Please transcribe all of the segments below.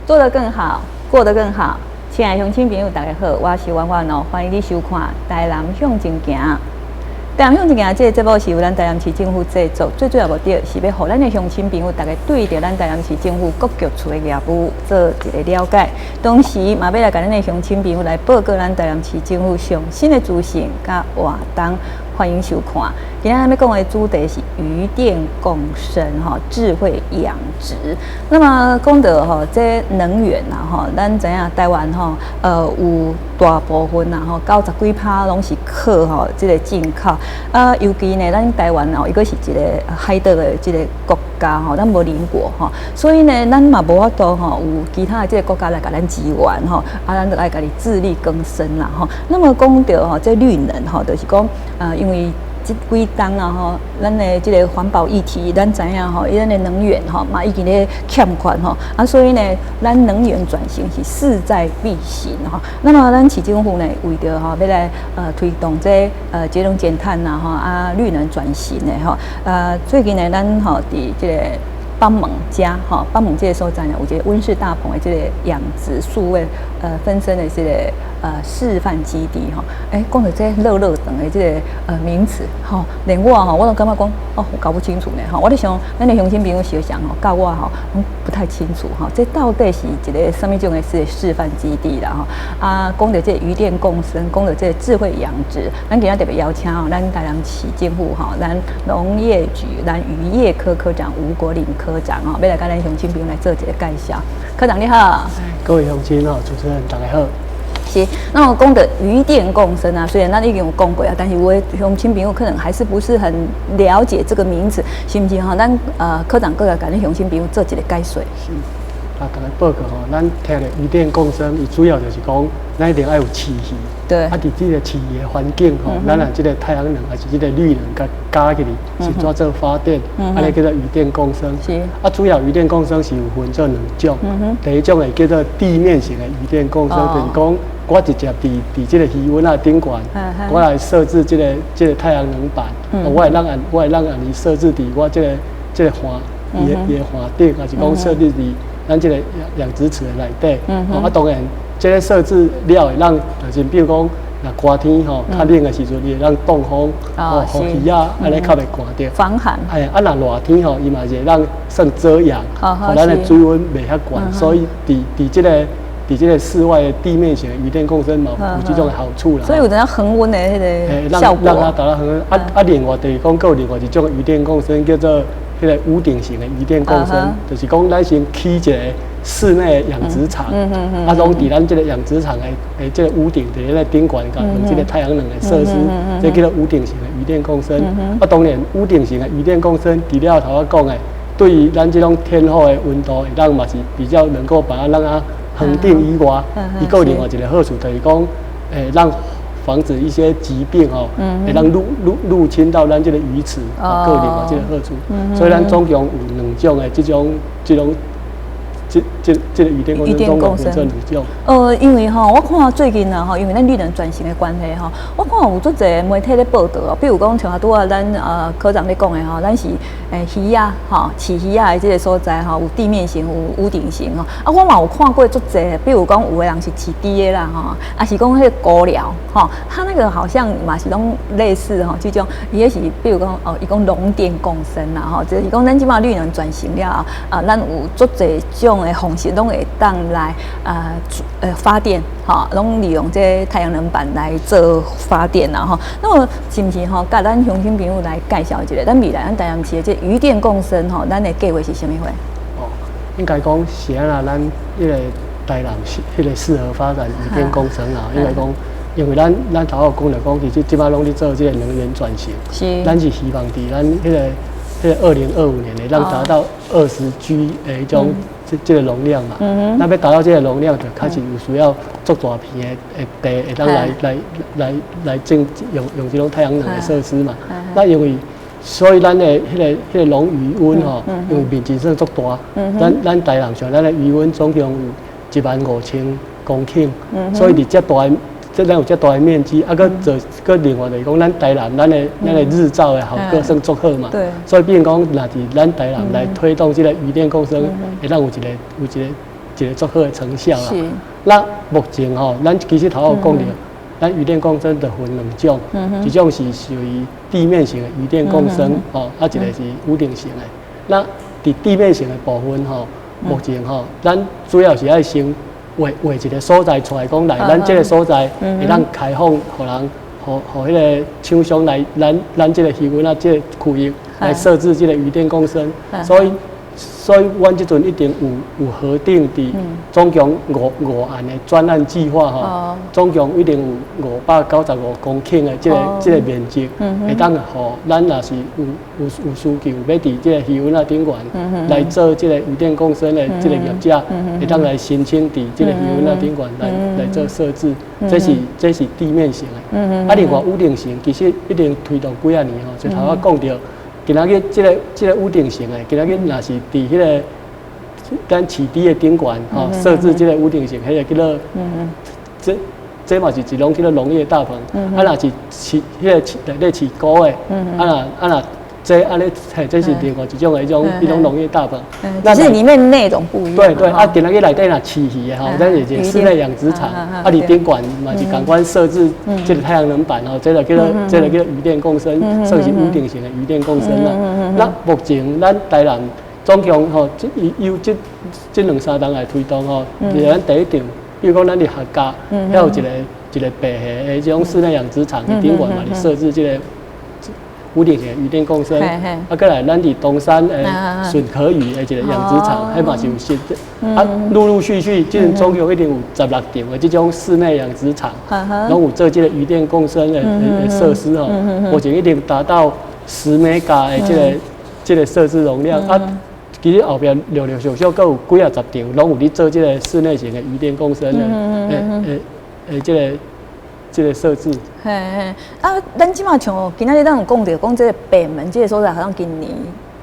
做得更好，過得更好。親愛鄉親朋友，大家好，我是婉婉哦，歡迎你收看《台南向前行》。台南向前行這個節目是由咱台南市政府製作，最主要目的是欲予咱的鄉親朋友，大家對著咱台南市政府各局處的業務做一個了解，同時嘛欲來共咱的鄉親朋友來報告咱台南市政府上新的資訊佮活動。歡迎收看。今仔日欲講的主題是漁電共生吼，智慧養殖。那麼講到吼，這能源啊吼，咱知影台灣吼，有大部分啊吼，90幾趴攏是靠吼這個進口。啊，尤其呢，咱台灣哦，伊閣是一個海島的這個國家吼，咱無鄰國吼，所以呢，咱嘛無法度吼，有其他的這個國家來共咱支援吼，啊，咱就愛家己自力更生啦吼。那麼講到吼，這綠能吼，就是講因為這幾冬啊吼，咱的這個環保議題，咱知影吼，伊咱的能源吼嘛已經咧欠缺吼，啊，所以呢，咱能源轉型是勢在必行吼。那麼咱市政府呢，為著吼欲來推動這節能減碳啦吼，啊綠能轉型的吼，最近呢，咱吼佇這個北門遮吼，北門這個所在呢，有一個溫室大棚的這個養殖數位分身的這個示範基地吼。欸，講到這落落長的這個名詞吼，連我吼我都感覺講哦，我搞不清楚呢吼。我咧想，咱的鄉親朋友相像吼，佮我吼攏不太清楚吼，這到底是一個啥物種的是示範基地啦吼。啊，講到這個漁電共生，講到這個智慧養殖，咱今仔特別邀請吼，咱台南市政府吼，咱農業局咱漁業科科長吳國霖科長吼，欲來共咱鄉親朋友來做一個介紹。科長你好。各位鄉親吼，主持人大家好。是，那我講的漁電共生啊，雖然咱已經有講過啊，但是有的鄉親朋友可能還是不是很了解這個名詞，是毋是吼？咱科長閣來共咱鄉親朋友做一個解說。是，啊，共你報告吼，咱聽著漁電共生，伊主要就是講，咱一定愛有飼魚。啊，佇這個飼魚的環境吼，咱若這個太陽能還是這個綠能共加起來，是怎做發電？按呢叫做漁電共生。啊，主要漁電共生是有分做兩種。第一種會叫做地面型的漁電共生，就是講我直接佇這個魚塭仔頂懸，我來設置這個太陽能板，我會當按伊設置佇我這個岸，伊的岸頂，還是講設置佇咱這個養殖池的內底。啊，當然，這個設置了會當，就是比如講，若寒天吼較冷的時陣，伊會當擋風，哦，予魚仔按呢較袂寒著。防寒。哎，啊，若熱天吼，伊嘛是會當算遮陽，予咱的水溫袂遐懸。所以佇這個室外的地面型漁電共生嘛，有這種好處啦。所以有陣恆溫的彼個效果。讓它達到恆溫。啊啊，另外就是講，閣有另外一種漁電共生，叫做彼個屋頂型的漁電共生，就是講咱先起一個室內養殖場，啊，攏佇咱這個養殖場的這個屋頂，佇彼個頂懸共放這個太陽能的設施，這叫做屋頂型的漁電共生。啊，當然屋頂型的漁電共生，除了頭仔講的，對於咱這種天候的溫度，會當嘛是比較能夠把它讓它恆定以外，伊閣有另外一個好處，就是講，讓防止一些疾病吼，會當入侵到咱這個魚池，啊，閣有另外這個好處。所以咱總共有兩種的這種這個漁電共生，總共分做兩種。因為吼，我看最近啊吼，因為咱綠能轉型的關係吼，我看有足濟媒體咧報道哦，比如講像拄仔咱科長咧講的吼，咱是魚仔吼，飼魚仔的這個所在吼，有地面型，有屋頂型吼。啊，我嘛有看過足濟，比如講有的人是飼豬的啦吼，啊是講彼個菇寮吼，他那個好像嘛是攏類似吼，這種伊彼是比如講哦，伊講農電共生啦吼，就是講咱這擺綠能轉型了後，啊，咱有足濟種的方式攏會當來發電，吼，攏利用這太陽能板來做發電啦吼。那麼是毋是吼，共咱鄉親朋友來介紹一下，咱未來咱台南市的這漁電共生吼，咱的計劃是啥物貨？哦，應該講是按怎，咱彼個台南市彼個適合發展漁電共生啊，應該講，因為咱頭仔講著講，其實這擺攏佇做這個能源轉型，咱是希望佇咱彼個2025年會當達到20 G 的彼種這個容量嘛。那欲達到這個容量，就確實有需要足大片的地，會當來種用這種太陽能的設施嘛。那因為所以咱的彼個農漁塭吼，因為面積算足大，咱台南像咱的漁塭總共有1萬5千公頃，所以佇遮大的，這咱有遮大的面積，啊，閣做閣另外就是講，咱台南咱的日照的效果算足好嘛。所以變講，若佇咱台南來推動這個漁電共生，會當有一個一個足好的成效啦。那目前吼，咱其實頭有講著，咱漁電共生就分兩種，一種是屬於地面型的漁電共生，吼，啊一個是屋頂型的。那佇地面型的部分吼，目前吼，咱主要是愛先畫畫一個所在出來，講來，咱這個所在會當開放，予人，予彼个廠商來咱這個漁塭仔這個區域來設置這個漁電共生，所以阮這陣已經有核定佇總共五案的專案計劃吼，總共一定有595公頃的這個面積，會當予咱若是有需求，欲佇這個漁塭仔頂懸來做這個漁電共生的這個業者，會當來申請佇這個漁塭仔頂懸來做設置，這是地面型的。啊，另外屋頂型其實已經推動幾仔年吼，就頭仔講著。今仔日這個屋頂型的，今仔日若是佇彼個咱飼豬的頂懸吼設置這個屋頂型，彼個叫做，這嘛是一種叫做農業大棚。啊，若是飼彼個飼內底飼菇的，啊若這按呢，嘿，這是另外一種的彼種農業大棚。只是裡面內容不一樣。對對，啊，今仔日內底若飼魚的吼，咱是一個室內養殖場，啊，佇頂懸嘛是仝款設置這個太陽能板吼，這個叫做漁電共生，算是屋頂型的漁電共生啦。那目前咱台南總共吼，這有這兩三冬來推動吼，是咱第一場，比如講咱佇客家，遐有一個白蝦的這種室內養殖場，佇頂懸嘛是設置這個屋頂型漁電共生，啊，閣來咱佇東山的筍殼魚的一個養殖場，彼嘛是有設，啊，陸陸續續，這陣總共一定有16場的這種室內養殖場，攏有做這個漁電共生的設施吼，目前已經達到10 mega 的這個設置容量，啊，其實後壁陸陸續續閣有幾仔十場，攏有咧做這個室內型的漁電共生的這個設置。嘿嘿，啊，咱這馬像今仔日咱有講著，講這個北門這個所在，好像今年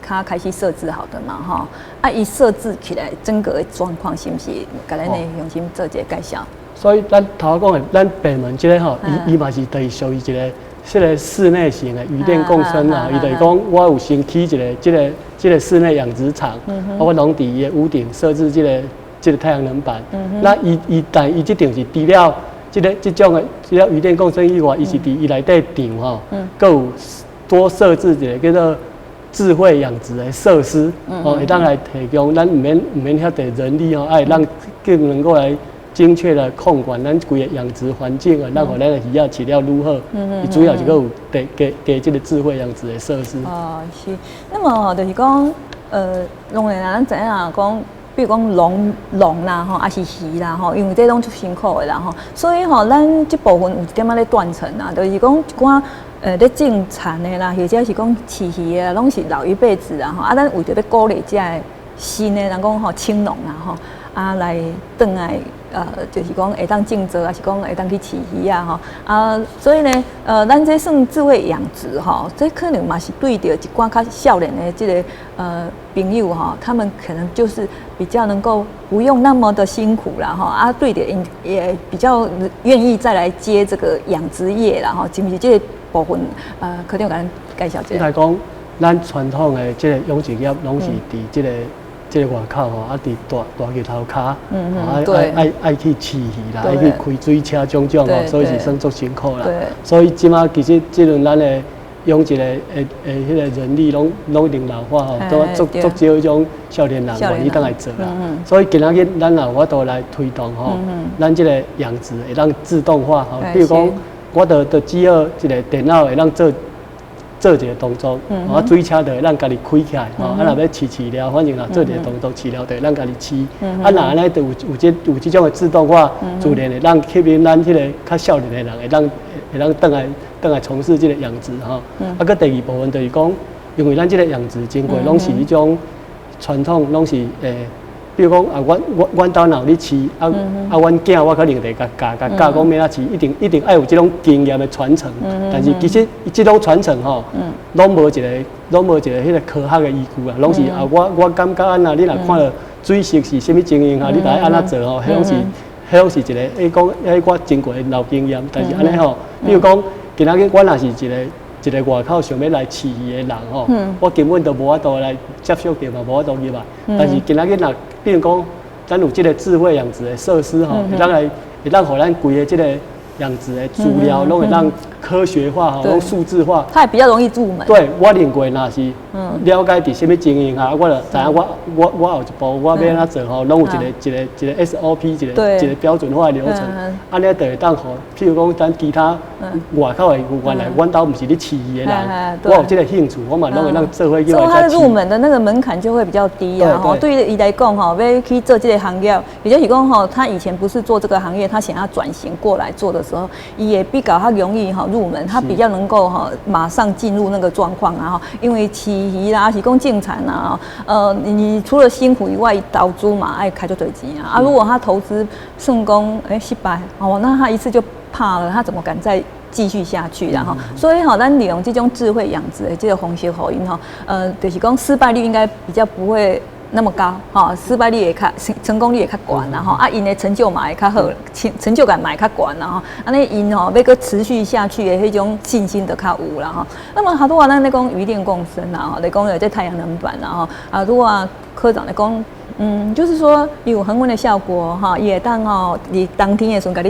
較開始設置好的嘛，吼。啊，伊設置起來整個的狀況是毋是？共咱的鄉親做一個介紹。所以咱頭仔講的，咱北門這個吼，伊嘛是等於屬於一個這個室內型的漁電共生啦。伊就是講，我有先起一個這個室內養殖場，我攏佇伊的屋頂設置這個太陽能板。那伊伊但伊這場是除了這種的除了漁電共生以外，伊是佇伊內底場吼，閣有多設置一個叫做智慧養殖的設施，哦，會當來提供咱毋免遐濟人力哦，會當更能夠來精確的控管咱規个養殖環境啊，咱予咱的魚仔飼了愈好。伊主要是閣有加加加這個智慧養殖的設施。哦，是。那麼就是講，當然啦，咱知影講，比如講農啦吼，抑是魚啦吼，因為這攏足辛苦的啦吼，所以吼，咱這部分有一點仔咧斷層啊，就是講一寡咧種田的啦，或者是講飼魚的，攏是老一輩子啊吼，啊，咱為著欲鼓勵這个新的人講吼，青農啊吼，啊來轉來，就是講會當種作，抑是講會當去飼魚啊吼，啊，所以呢，咱這算智慧養殖吼，這可能嘛是對著一寡較少年的這個朋友吼，他們可能就是比較能夠不用那麼的辛苦啦吼，啊，對著𪜶也比較願意再來接這個養殖業啦吼，是毋是這個部分？科長共咱介紹一下。應該講，咱傳統的這個養殖業攏是佇這個外口吼，啊，佇大大日頭跤，愛愛愛去飼魚啦，愛去開水車種種吼，所以是算足辛苦啦。所以這馬其實這陣咱的養殖的彼個人力攏已經老化吼，都足足少彼種少年人願意轉來做啦。所以今仔日咱也有法度來推動吼，咱這個養殖會當自動化吼，比如講，我就只要一個電腦會當做一個動作，啊，水車就會當家己開起來，吼，啊，若欲飼飼料，反正若做一個動作，飼料就會當家己飼。啊，若按呢就有這種的自動化，自然會當吸引咱彼個較少年的人，會當轉來從事這個養殖吼。啊，閣第二部分就是講，因為咱這個養殖經過攏是彼種傳統，攏是比如講啊，阮兜若有咧飼，啊啊，阮囝我可能會共教共教講欲按怎飼，一定愛有這種經驗的傳承。但是其實這種傳承吼，攏無一個彼個科學的依據啊，攏是啊，我感覺按怎，你若看著水色是啥物情形啊，你就愛按怎做吼，彼攏是一個講彼我經過的老經驗。但是按呢吼，比如講今仔日我若是一個外口想欲來飼魚的人吼，我根本都無法度來接觸著嘛，無法度入來。但是今仔日若比如講，咱有這個智慧養殖的設施吼，會當來會當予咱規个這個養殖的資料攏會當科學化吼，攏數字化。它也比較容易入門。對，我另外若是了解佇啥物情形下，我就知影我後一步我欲按怎做吼，攏有一個 SOP，一個標準化的流程，按呢就會當予，譬如講咱其他外口的原來阮兜毋是咧飼魚的人，我有這個興趣，我嘛攏會當做伙去來。所以入門的那個門檻就會比較低啊。吼，對伊來講吼，欲去做這個行業，也就是講吼，他以前不是做這個行業，他想要轉型過來做的時候，伊會比較較容易吼入門，他比較能夠吼馬上進入那個狀況啊。吼，因為飼魚啦，是講種田啊，你除了辛苦以外，投資嘛愛開足濟錢啊。啊，如果他投資成功，欸，失敗哦，那他一次就怕了，他怎麼敢再繼續下去？然後，所以吼，咱利用這種智慧養殖的這個方式，予𪜶吼，就是講失敗率應該比較不會那麼高，吼，失敗率也較成功率也較懸啦，吼，啊，𪜶的成就嘛會較好，成就感嘛會較懸啦，吼，按呢𪜶吼欲閣持續下去的彼種信心就較有啦，吼。那麼好多話咱咧講漁電共生啦，吼，咧講有這太陽能板啦，吼，啊，如果啊科長咧講，就是說有恆溫的效果，哈，伊會當吼，佇冬天的時陣共你，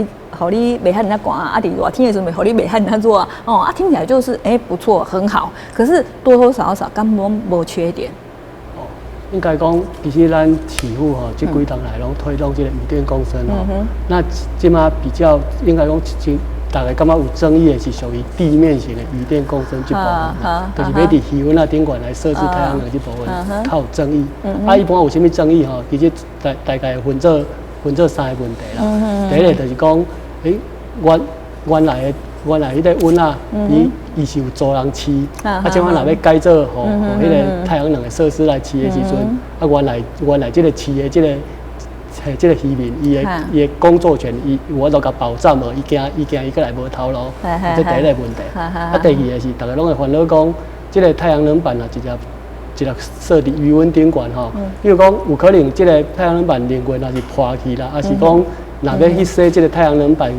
予你袂遐爾寒，啊，佇熱天的時陣袂予你袂遐爾熱，哦，啊，聽起來就是欸不錯，很好，可是多多少少敢攏無缺點？應該講，其實咱市府吼，這幾冬來攏推動這個漁電共生吼。那這馬比較應該講，大家感覺有爭議的是屬於地面型的漁電共生這部分，就是欲佇魚塭仔頂懸來設置太陽能這部分，較有爭議。啊，一般有啥物爭議吼？其實大概分做三個問題啦。第一個就是講，欸，原來彼個塭仔，伊是有租人飼，啊，這擺若欲改做予彼個太陽能的設施來飼的時陣，啊，原來這個飼的這個漁民，伊的工作權，伊有法度共保障無？伊驚伊閣來無頭路，這第一個問題。啊，第二個是，逐家攏會煩惱講，這個太陽能板啊，直接一粒設佇魚塭頂懸吼，比如講有可能這個太陽能板另外若是破去啦，抑是講若欲去洗這個太陽能板，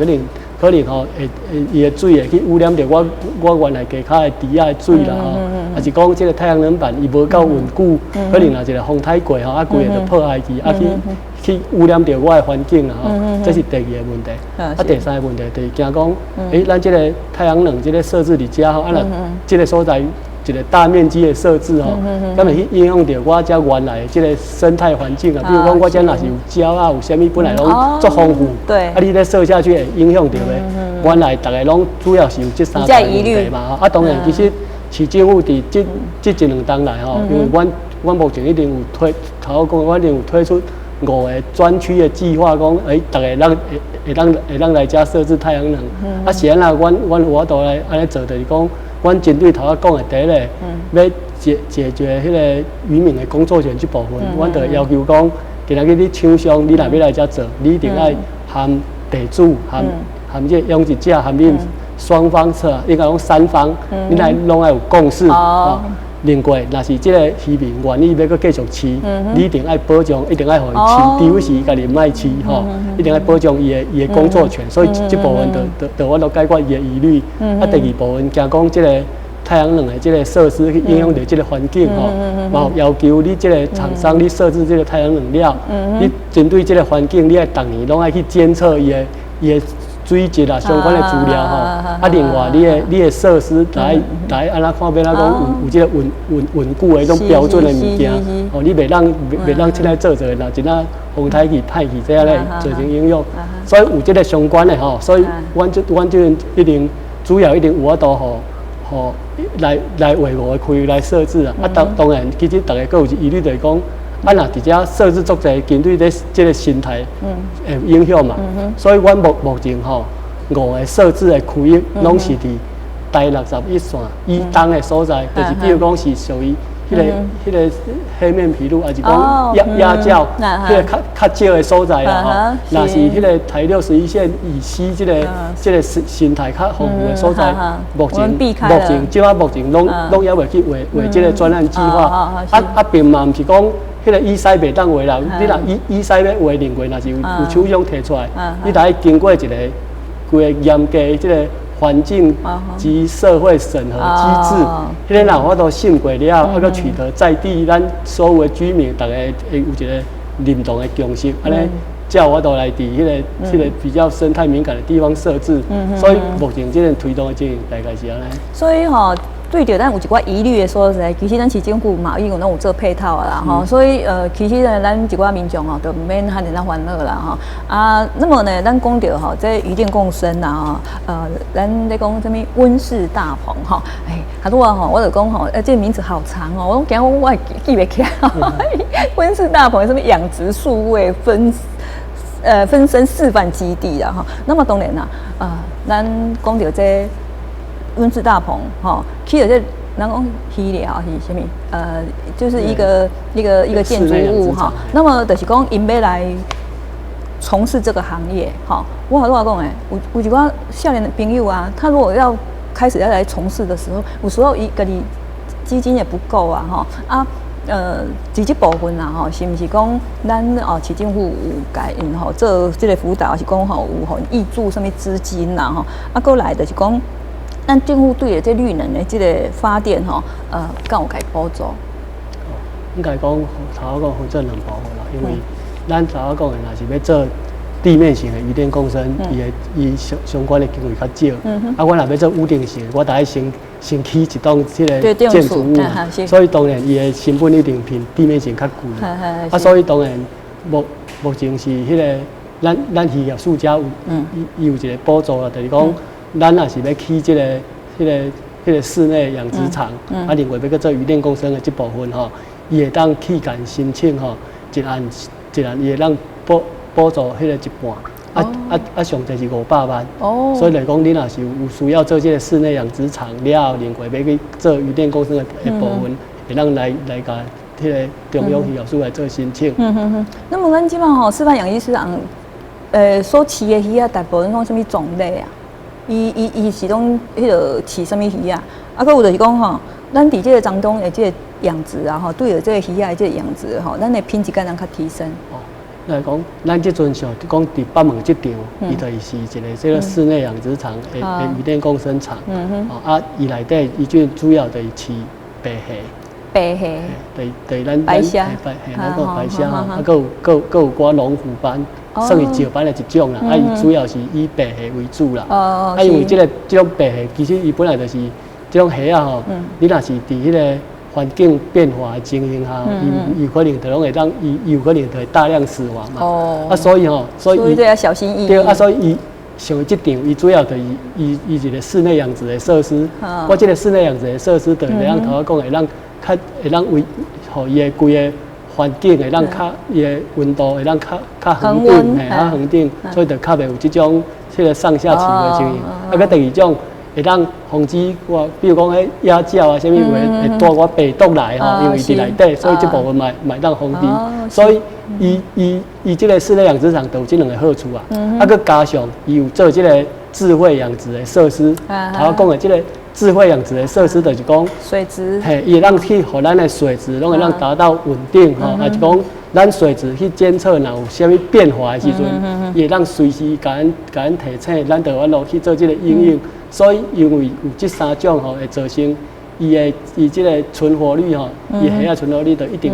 可能吼會伊的水會去污染著我原來溪跤的池仔的水啦吼，抑是講這個太陽能板伊無夠穩固，可能若一個風颱過吼，啊規个就破壞去，啊去污染著我的環境啦吼，這是第二個問題。啊，第三個問題就是驚講，欸，咱這個太陽能這個設置佇遮吼，啊若這個所在一個大面積的設置吼，敢會去影響著我遮原來的這個生態環境啊？比如講，我遮若是有鳥仔，有啥物本來攏足豐富，啊，你咧設下去會影響著袂？原來逐家攏主要是有這三個問題嘛。啊，當然，其實市政府佇這一兩冬來吼，因為阮目前已經有推，頭講阮已經有推出五個專區的計劃，講欸，逐家會當來遮設置太陽能。啊，是按怎？阮有法度來按呢做，就是講，阮針對頭仔講的第一個，欲解決彼個漁民的工作權這部分，阮就要求講，今仔日你廠商，你若欲來遮做，你一定愛含地主、含這個養殖者、含恁雙方說，應該講三方，你來攏愛有共識。另外，若是這個漁民願意欲閣繼續飼，你一定愛保障，一定愛予伊飼，除非是伊家己毋愛飼吼，一定愛保障伊的工作權。所以這部分就有法度解決伊的疑慮。啊，第二部分驚講這個太陽能的這個設施去影響著這個環境吼，嘛有要求你這個廠商你設置這個太陽能了，你針對這個環境，你愛逐年攏愛去監測伊的水質啦，相關的資料吼。啊，另外你的設施來按怎看，欲按怎講有這個穩固的彼種標準的物件，哦，你袂當凊彩做做，若真正風颱去歹去，這樣咧造成影響。所以有這個相關的吼，所以阮這一定主要一定有法度予來畫五個區來設置啊。啊，當然，其實逐家閣有一疑慮，就是講，啊，若佇遮設置足濟，針對這個生態會有影響嘛。所以阮目前吼五個設置的區域，攏是佇台61線以東的所在，就是比如講是屬於彼個黑面琵鷺，抑是講鴨叫，彼個較少的所在啦吼。若是彼個台61線以西，這個生態較豐富的所在，目前這擺目前攏猶未去畫這個專案計劃。啊，並嘛毋是講彼個以西袂當畫啦，你若以西欲畫另外，若是有廠商提出來，你得愛經過一個規個嚴格的這個環境及社會審核機制，彼個若有法度審過了，啊，閣取得在地咱所有的居民，逐家會有一個認同的共識，按呢才有法度來佇彼個比較生態敏感的地方設置。所以目前這個推動的情形大概是按呢。所以吼，對著咱有一寡疑慮的所在，其實咱市政府嘛已經攏有做配套啊啦吼，所以其實呢，咱一寡民眾吼，就毋免遐爾仔煩惱啦吼。啊，那麼呢，咱講著吼，這漁電共生啦吼，咱咧講啥物溫室大棚吼，哎，較拄仔吼，我就講吼，這個名字好長哦，我攏驚我會記袂起來。溫室大棚啥物養殖數位分身示範基地啦吼。那麼當然啦，咱講著這溫室大棚，吼，起著這咱講魚寮是啥物？就是一個建築物哈。那麼就是講，𪜶欲來從事這個行業，吼，我好多話講誒，有一寡少年的朋友啊，他如果要開始要來從事的時候，有時候伊家己資金也不夠啊，吼啊，佇這部分啊，吼，是毋是講咱哦市政府有共𪜶吼做這個輔導，還是講吼有予挹注啥物資金啦，吼，啊，閣來就是講，咱政府對這綠能的這個發電吼，敢有共補助？應該講頭仔講分做兩部分啦，因為咱頭仔講的若是欲做地面型的漁電共生，伊的伊相關的經費較少。啊，我若欲做屋頂型，我得愛先起一棟這個建築物嘛，所以當然伊的成本一定比地面型較貴。啊，所以當然目前是彼個咱漁業署遮有伊有一個補助啦，就是講咱若是欲起這個室內養殖場，啊，另外欲閣做漁電共生的這部分吼，伊會當去共申請吼，一案一案伊會當補助彼個一半，啊啊，上濟是500萬。所以來講，你若是有需要做這個室內養殖場了後，另外欲去做漁電共生的部分，會當來共彼個中央漁業署來做申請。嗯哼哼。那麼咱這擺吼示範養殖場，所飼的魚仔大部分攏啥物種類啊？伊是攏彼個飼啥物魚仔？啊，閣有就是講吼，咱佇這個當中的這個養殖啊，吼，對著這個魚仔的這個養殖吼，咱的品質敢會當較提升？哦，來講，咱這陣像講佇北門這場，伊就是一個這個室內養殖場的漁電共生場。哦啊，伊內底伊最主要就是飼白蝦。白蝦。對對，咱白蝦。白，嘿，咱講白蝦吼，啊，閣有寡龍虎斑，算是石斑的一種啦。啊，伊主要是以白蝦為主啦。啊，因為這種白蝦，其實伊本來就是這種蝦仔吼，你若是佇彼個環境變化的情形下，伊有可能就攏會當，伊有可能就會大量死亡嘛。啊，所以吼，所以要小心翼翼。對啊，所以伊像這場，伊主要就是伊一個室內養殖的設施。我這個室內養殖的設施，就是會當頭仔講會當較會當維，予伊的規个環境會當較伊的溫度會當較恆定，嘿，較恆定，所以就較袂有這種這個上下起伏的情形。啊，閣第二種會當防止我，比如講彼野鳥啊，啥物會帶寡病毒來吼，因為佇內底，所以這部分嘛會當防治。所以伊這個室內養殖場就有這兩個好處啊。啊，閣加上伊有做這個智慧養殖的設施，頭仔講的這個智慧養殖的設施就是講水質，嘿，伊會當去予咱的水質攏會當達到穩定吼，啊，就講咱水質去監測，若有啥物變化的時陣，伊會當隨時共咱提醒，咱就有法度去做這個應用。所以因為有這三種吼，會造成伊這個存活率吼，伊蝦仔存活率就一定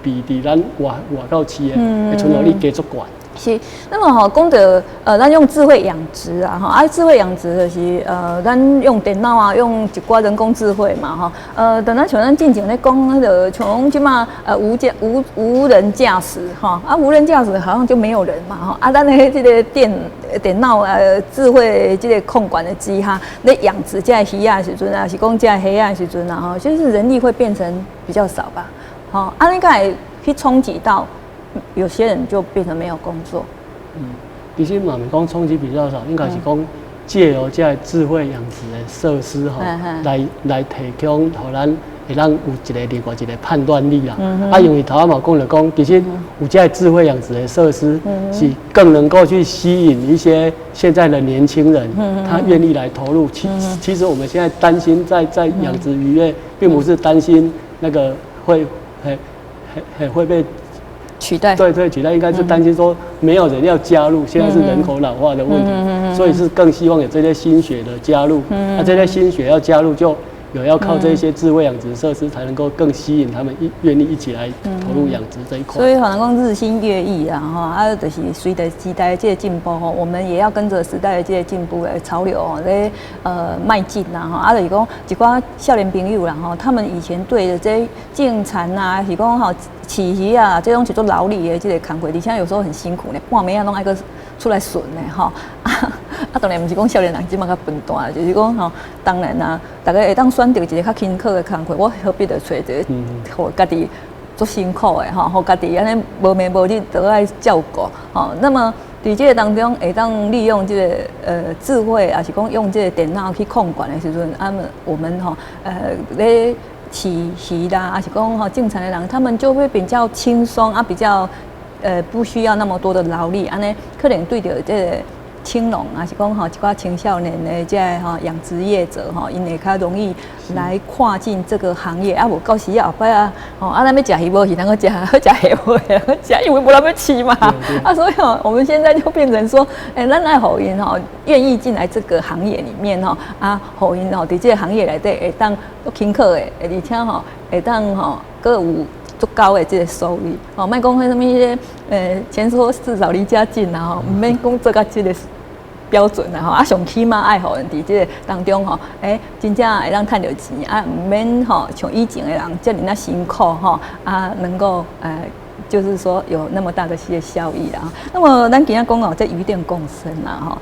比佇咱外口飼的存活率加足懸。是，那麼吼講著咱用智慧養殖啊，吼啊，智慧養殖就是咱用電腦啊，用一寡人工智慧嘛，吼，等咱像咱進前咧講彼個，像這馬無人駕駛，吼啊，無人駕駛好像就沒有人嘛，吼啊，咱的這個電腦智慧這個控管的機哈，咧養殖這個魚仔的時陣啊，是講這個蝦仔的時陣啊，吼，就是人力會變成比較少吧，吼，啊，應該去衝擊到。有些人就變成沒有工作。嗯，其實嘛，毋是講衝擊比較少，應該是講藉由這個智慧養殖的設施吼，來提供予咱會當有一個另外一個判斷力啦。啊，因為頭仔嘛講著講，其實有這個智慧養殖的設施，是更能夠去吸引一些現在的年輕人，他願意來投入。其實我們現在擔心在養殖漁業，並不是擔心那個會被取代。對對，取代應該是擔心說沒有人要加入，現在是人口老化的問題，所以是更希望有這些新血的加入。那這些新血要加入，就有要靠這些智慧養殖設施，才能夠更吸引他們願意一起來投入養殖這一塊。所以可能講日新月異啊，吼，啊，就是隨著時代的這個進步吼，我們也要跟着時代的這個進步的潮流哦，咧邁進啦吼，啊，就是講一寡少年朋友啦吼，他們以前對著這種田啊，是講吼飼魚啊，這種是做勞力的這個工課，而且有時候很辛苦呢，半暝仔攏愛閣出來巡的吼。啊，當然毋是講少年人這馬較笨蛋，就是講吼，當然啊，逐家會當選擇一個較輕巧的工課，我何必著揣一個予家己足辛苦的吼，予家己按呢無暝無日都愛照顧吼。那麼佇這個當中會當利用這個智慧，抑是講用這個電腦去控管的時陣，啊，我們吼咧飼魚啦，抑是講吼種田的人，他們就會比較輕鬆啊，比較不需要那麼多的勞力，按呢可能對著這個青農抑是講吼一寡青少年的這个吼養殖業者吼，𪜶會較容易來跨進這個行業。啊，無到時啊後擺啊，吼啊，咱欲食魚無魚通閣食，欲食蝦無蝦通閣食，因為無人欲飼嘛。啊，所以吼，我們現在就變成說，欸，咱愛予𪜶吼願意進來這個行業裡面吼，啊，予𪜶吼佇這個行業內底會當輕巧的，而且吼會當吼閣有足高的這個收益。吼，莫講彼啥物彼个，錢說事少離家近啦吼，毋免講做到這個標準啦吼，啊，上起碼愛予𪜶佇這個當中吼，欸，真正會當趁著錢，啊，毋免吼像以前的人遮爾仔辛苦吼，啊，能夠就是說有那麼大的些效益啦。那麼咱今仔講哦，這漁電共生啦吼，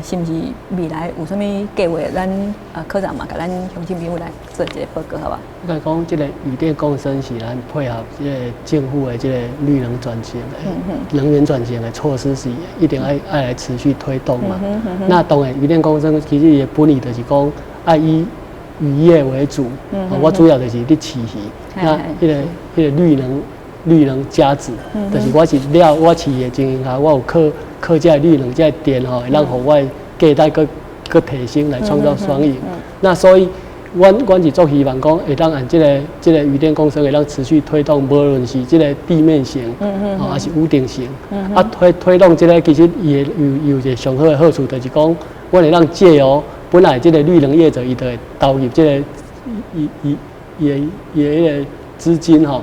是毋是未來有啥物計劃？咱科長嘛，共咱鄉親朋友來做一個報告，好無？應該講，這個漁電共生是咱配合這個政府的這個綠能轉型、能源轉型的措施，是一定愛來持續推動嘛。那當然，漁電共生其實伊的本意就是講愛以漁業為主，我主要就是咧飼魚，那彼個綠能加值，就是我是了我飼魚的情形下，我有靠靠這个綠能這个電吼，會當予我的價值閣閣提升，來創造雙贏。那所以，阮是足希望講，會當按這個漁電共生會當持續推動，無論是這個地面型，哦，抑是屋頂型，啊推動這個其實伊會有一個上好的好處，就是講，阮會當借由本來這個綠能業者，伊就會投入這個伊的彼個資金吼，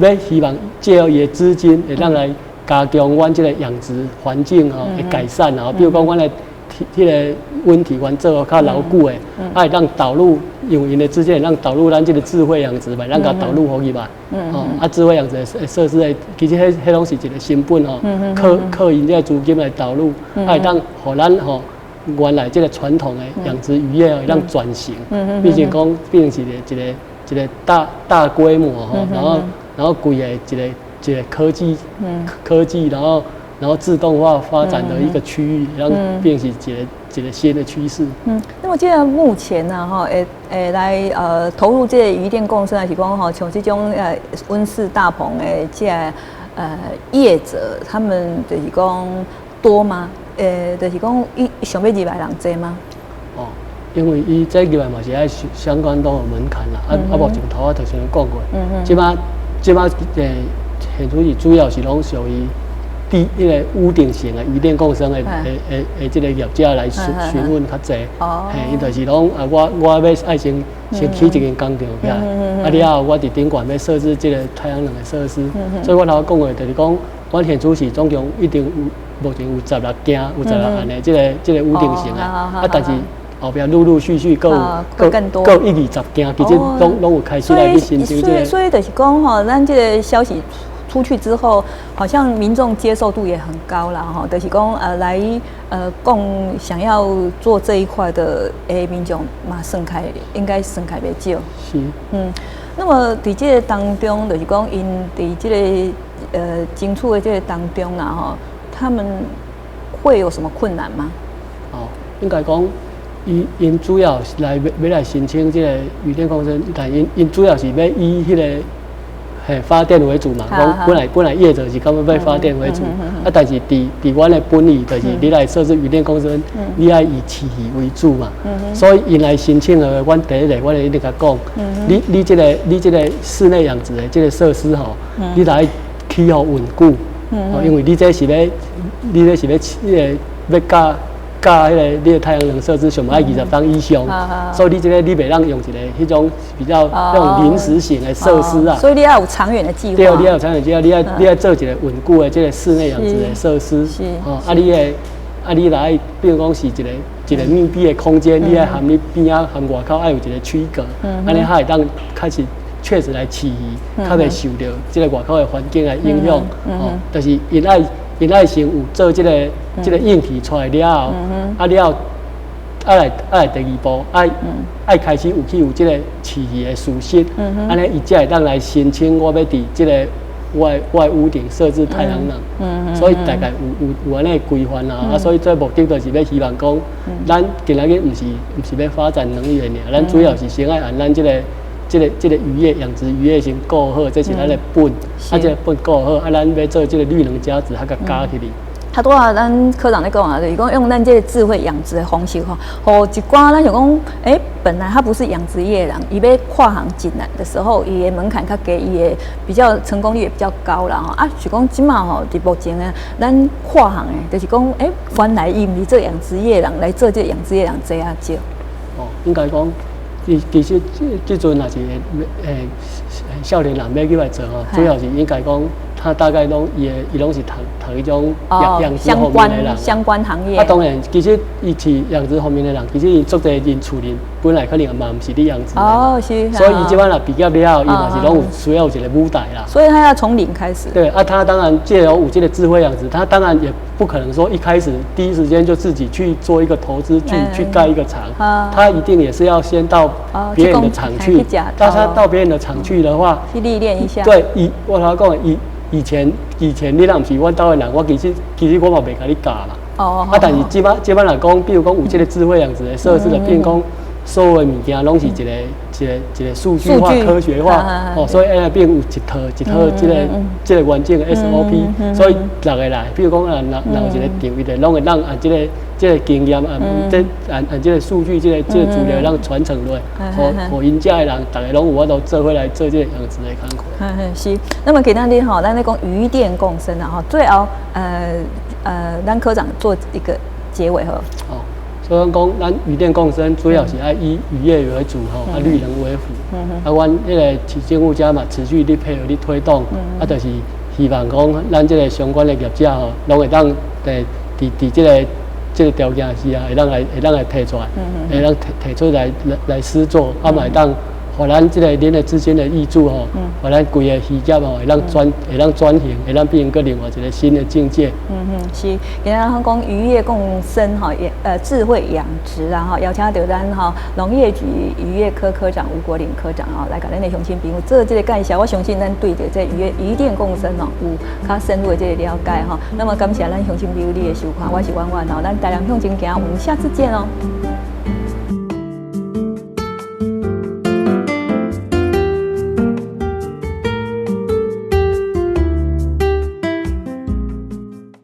欲希望借由伊的資金會當來加強阮這個養殖環境吼的改善啊，比如講阮的彼個溫體阮做較牢固的，啊會當導入用𪜶的資金會當導入咱這個智慧養殖嘛，咱共導入予去嘛，哦，啊智慧養殖的設施的，其實彼攏是一個成本吼，靠𪜶這個資金來導入，啊會當予咱吼原來這個傳統的養殖漁業會當轉型，畢竟講變成一個大規模吼，然後規個一個科技，然後自動化發展的一個區域，讓變成一個新的趨勢。嗯，那麼現在目前呢，哈，會來投入這個漁電共生，還是講吼，像這種溫室大棚的這個業者，他們就是講多嗎？就是講伊想欲入來人濟嗎？哦，因為伊這入來嘛是愛相關都有門檻啦，啊啊，目前頭仔頭先講過，這擺現處是主要是攏屬於地彼個屋頂型的漁電共生的這個業者來詢問較濟，嘿，伊就是講啊，我欲愛先起一間工廠起來，啊了後我佇頂懸欲設置這個太陽能的設施，所以我頭講的就是講，阮現處是總共一定有目前有16間，有16項的這個屋頂型的，啊，但是後壁陸陸續續閣有閣一二十間，其實攏有開始來去申請這個。所以就是講吼，咱這個消息出去之後，好像民眾接受度也很高啦，吼，就是講來講想要做這一塊的民眾嘛算開，應該算開袂少。是。嗯，那麼佇這個當中，就是講𪜶佇這個爭取的這個當中啦，吼，他們會有什麼困難嗎？哦，應該講，𪜶主要是來欲來申請這個漁電共生，但𪜶主要是欲以彼個嘿發電為主嘛。講本來業者是感覺欲發電為主，啊，但是佇阮的本意就是你來設置漁電共生，你愛以飼魚為主嘛。所以𪜶來申請的，阮第一个，阮會一直共講，你這個室內養殖的這個設施吼，你來起予穩固，因為你這是欲，你這是欲彼個欲佮佮彼个你的太陽能設施上愛20冬以上，所以你這个你袂當用一个彼種比較那種臨時性的設施啊。所以你要有長遠的計劃。對，你要有長遠計劃，你愛做一个穩固的這个室內養殖的設施。吼，啊，你的啊，你若愛，比如講是一个一个密閉的空間，你愛含你邊仔含外口愛有一个區隔，按呢才會當開始確實來飼魚，較袂受著這个外口的環境的影響。吼，就是𪜶愛先有做這個硬體出來了後，啊了後，啊來第二步，愛開始有去有這個飼魚的事實，按呢伊才會當來申請我欲佇這個我的屋頂設置太陽能，所以大概有按呢規範啦，啊，所以這目的就是欲希望講，咱今仔日毋是欲發展能源爾，咱主要是先愛按咱這個漁業養殖漁業先顧好，這是咱的本，啊，這個本顧好，啊，咱欲做這個綠能價值，還閣加起來。他拄仔咱科長咧講啊，就是講用咱這个智慧養殖的方式吼，予一寡咱想講，欸，本來他不是養殖業人，伊欲跨行進來的時候，伊的門檻較低，伊的比較成功率也比較高啦吼。啊，是講這馬吼，佇目前呢，咱跨行的，就是講，欸，原來伊毋是做養殖業人來做這個養殖業人濟啊少。哦，應該講，其實這陣若是少年人欲去來做吼，主要是應該講，他大概攏伊的伊攏是讀彼種養殖方面的人，相關行業。啊，當然，其實伊是養殖方面的人，其實𪜶足濟𪜶厝裡本來可能嘛毋是咧養殖的。哦，是。所以伊這擺若畢業了後，伊嘛是攏有需要有一個舞台啦。所以他要從零開始。對啊，他當然借由有這個智慧養殖，他當然也不可能說一開始第一時間就自己去做一個投資，去蓋一個廠。他一定也是要先到別人的廠去。但他到別人的廠去的話，去歷練一下。對，伊我頭講以前你若毋是阮兜的人，我其實我嘛袂共你教啦。啊，但是這擺若講，比如講有這個智慧養殖的設施，就變講所有的物件攏是一個數據化、科學化哦，所以按呢變有一套這個完整的 SOP，所以逐个來，比如講啊，若有一個場，伊就攏會當按這個經驗，按這按按這個數據、這個資料，當傳承落來，予𪜶遮的人，逐个攏有法度做伙來做這個養殖的工課。是。那麼今仔日吼，咱咧講漁電共生啊，吼，最後咱科長做一個結尾好。哦，所以講，咱漁電共生主要是愛以漁業為主吼，啊綠能為輔。啊，阮彼个市政府遮嘛持續咧配合咧推動，啊，就是希望講咱這個相關的業者吼，攏會當佇這個條件之下，會當來提出來，會當提出來實作，啊嘛會當予咱這個恁的資金的挹注吼，予咱規个漁業吼會當轉型，會當變成另外一個新的境界。嗯哼，是，今仔日講漁業共生吼，也智慧養殖啊吼，邀請著咱吼農業局漁業科科長吳國霖科長吼，來共咱的鄉親朋友做這个介紹。我相信咱對著這漁業漁電共生哦，有較深入的這个了解吼。那麼感謝咱鄉親朋友你的收看，我是婉婉吼，咱台南向前行，我們下次見哦。